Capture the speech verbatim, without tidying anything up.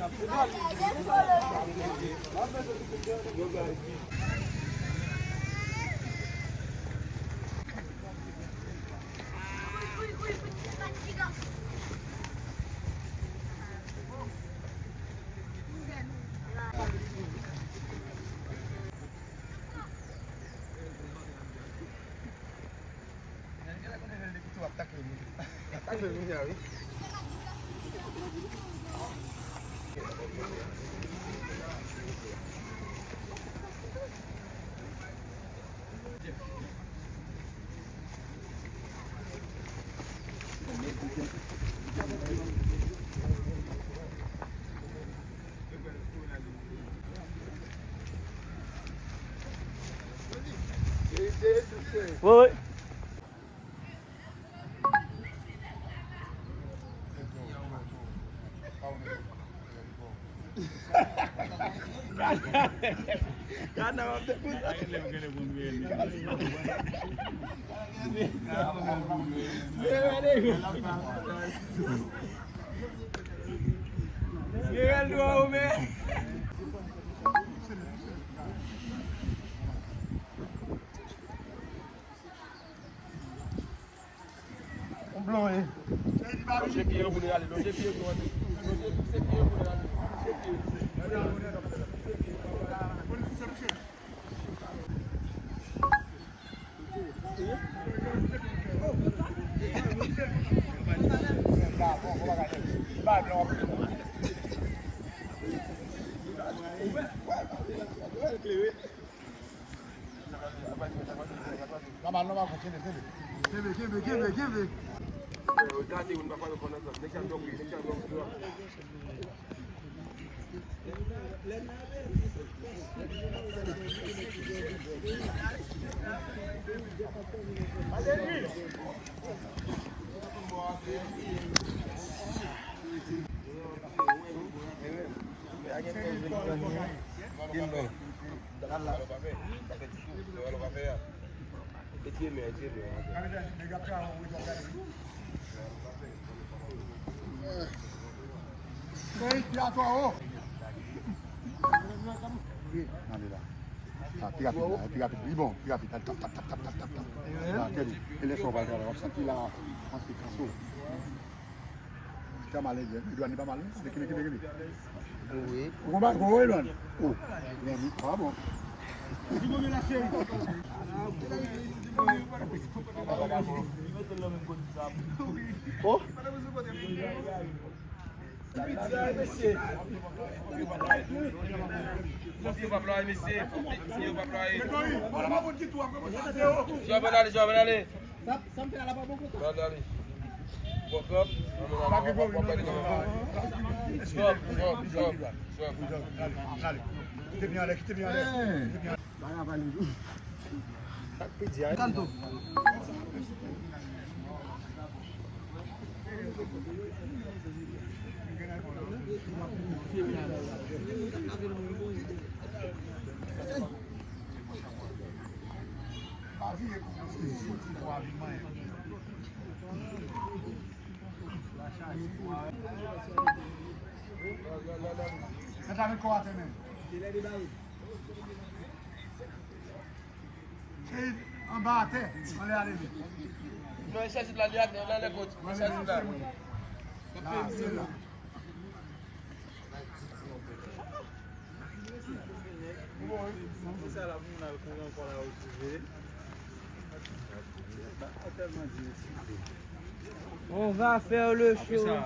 Wi, wi. Yon blan, wi. Lonje pye yo pou nou ale, lonje pye yo pou nou ale. Lonje pye yo pou nou ale. Lonje pye yo. Nòmal, nòmal, kenbe, kenbe. Kenbe, kenbe, kenbe, kenbe. Gade la. Sa, pi rapid la, pi rapid. Li bon, pi rapid. Tap, tap, tap. La, tèl. E lè sa w pral travay, w ap santi la, panse kanso. Sa mal, Edouane, li pa mal, non? Kenbe, kenbe, kenbe. Wi. Ou konn pa, ou konn, Edouane? Oh, men li pa bon. Oh. Jovèl ale, Jovèl ale. Jovèl ale. Bon, Jovèl, Jovèl, Jovèl. Kite byen anlè, kite byen anlè. Kanto. Mèt la met kò atè menm. Se anba atè, anlè ale li. Non, e chèz la, li atè, anlè kot. E chèz la. La, se la. On va faire le show.